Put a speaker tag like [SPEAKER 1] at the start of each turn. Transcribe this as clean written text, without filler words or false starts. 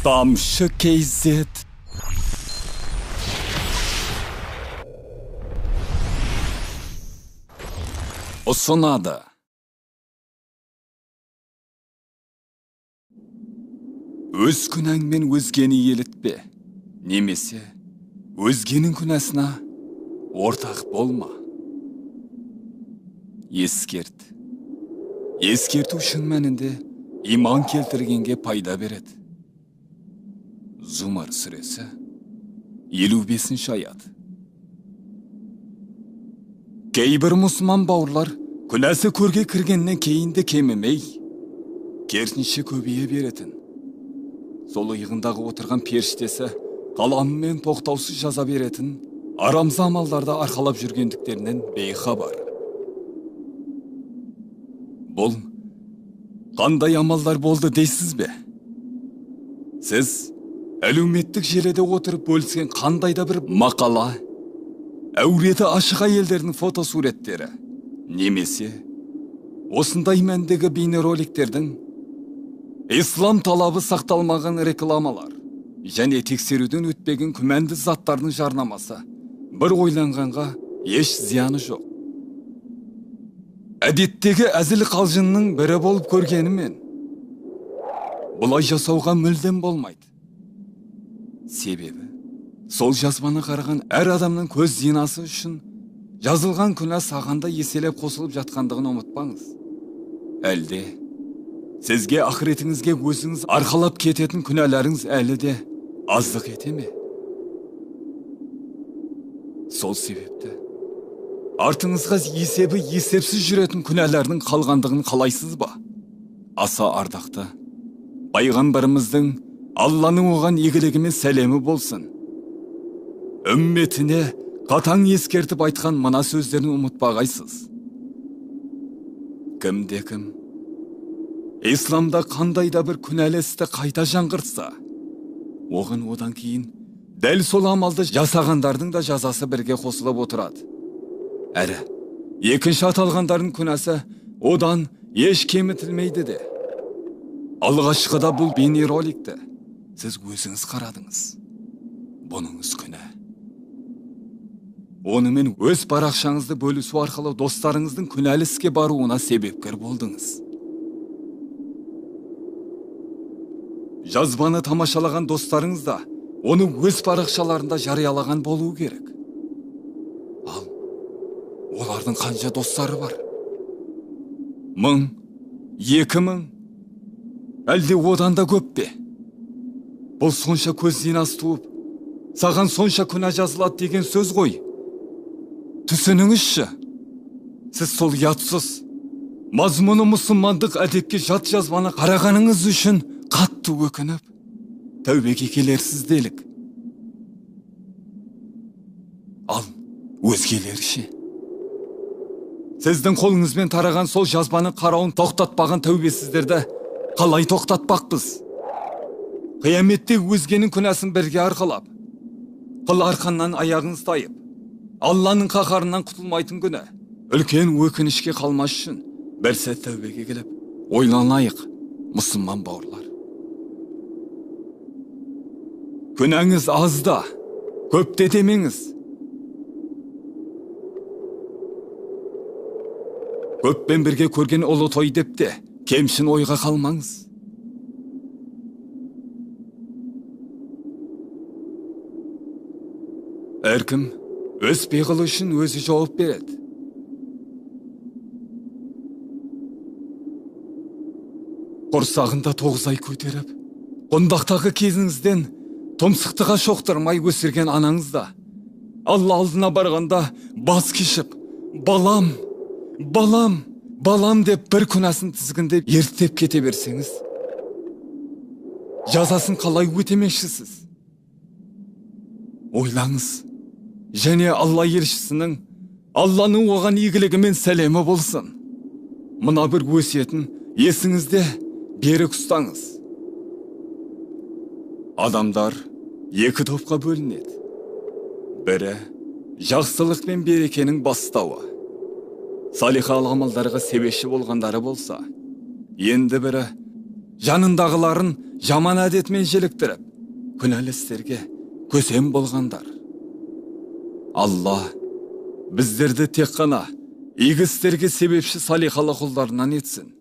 [SPEAKER 1] Тамшы KZ. Ұсынады. Өз күнәңмен өзгені елітпе, немесе өзгенің күнәсына ортақ болма. Ескерт. Ескерту шын мәнінде иман келтіргенге пайда береді. Зумар сүресі, 55-ші аят. Кейбір мұсылман бауырлар күнәсі көрге кіргеннен кейін де кемімей, керісінше көбейе беретін. Сол иығындағы отырған періштесі қаламымен тоқтаусыз жаза беретін арамза амалдарды арқалап жүргендіктерінен бейхабар. Бұл қандай амалдар болды дейсіз бе? Сіз әлеуметтік желіде отырып бөліскен қандай да бір мақала, әуреті ашық әйелдердің фотосуреттері, немесе осындай мәндегі бейнероликтердің ислам талабы сақталмаған рекламалар және тексеруден өтпеген күмәнді заттардың жарнамасы бір ойланғанға еш зияны жоқ. Әдеттегі әзіл қалжыңның бірі болып көргенімен, бұлай жасауға мүлдем болмайды. Себебі, сол жазбаны қараған әр адамның көз зинасы үшін жазылған күнә саған да еселеп қосылып жатқандығын ұмытпаңыз. Әлде сізге ақыретіңізге өзіңіз арқалап кететін күнәларыңыз әлі де аздық ете ме? Сол себепті артыңызға есебі есепсіз жүретін күнәлардың қалғандығын қалайсыз ба? Аса ардақты пайғамбарымыздың Алланың оған игілігі мен сәлемі болсын, үмметіне қатаң ескертіп айтқан мына сөздерін ұмытпағайсыз. Кімде кім исламда қандай да бір күнәлі істі қайта жаңғыртса, оған одан кейін дәл сол амалды жасағандардың да жазасы бірге қосылып отырады. Әрі екінші аталғандардың күнәсі одан еш кемітілмейді де. Алғашқыда бұл бейнероликті сіз өзіңіз қарадыңыз. Бұныңыз күнә. Онымен өз парақшаңызды бөлісу арқылы достарыңыздың күнәлі іске баруына себепкер болдыңыз. Жазбаны тамашалаған достарыңыз да оны өз парақшаларында жариялаған болуы керек. Ал олардың қанша достары бар? 1000, 2000, әлде одан да көп пе? Бұл сонша көз зинасы туып, саған сонша күнә жазылады деген сөз ғой. Түсініңізші, сіз сол ұятсыз, мазмұны мұсылмандық әдепке жат жазбаны қарағаныңыз үшін қатты өкініп, тәубеге келерсіз делік. Ал өзгелері ше? Сіздің қолыңызбен тараған сол жазбаны қарауын тоқтатпаған тәубесіздерді қалай тоқтатпақпыз? Қияметте өзгенің күнәсін бірге арқалап, қыл арқаннан аяғыңыз тайып, Алланың қаһарынан құтылмайтын күні үлкен өкінішке қалмас үшін бір сәт тәубеге келіп ойланайық, мұсылман бауырлар. Күнәңіз аз да, көп те демеңіз. Көппен бірге көрген ұлы той деп те кемшін ойға қалмаңыз. Әркім өз пиғылы үшін өзі жауап береді. Құрсағында 9 ай көтеріп, құндақтағы кезіңізден тұмсықтыға шоқтырмай өсірген анаңыз да Алла алдына барғанда бас кешіп, балам, балам, балам деп бір күнәсін тізгіндеп ерттеп кете берсеңіз, жазасын қалай өтемекшісіз? Ойлаңыз, және Алла елшісінің, Алланың оған игілігі мен сәлемі болсын. Мына бір өсиетін есіңізде берік ұстаңыз. Адамдар екі топқа бөлінеді. Бірі жақсылық пен берекенің бастауы, салиқалы амалдарға себепші болғандары болса, енді бірі жанындағыларын Жаман әдетімен желіктіріп, күнәлі істерге көсем болғандар. Алла біздерді тек қана игі істерге себепші салиқалы құлдарынан етсін.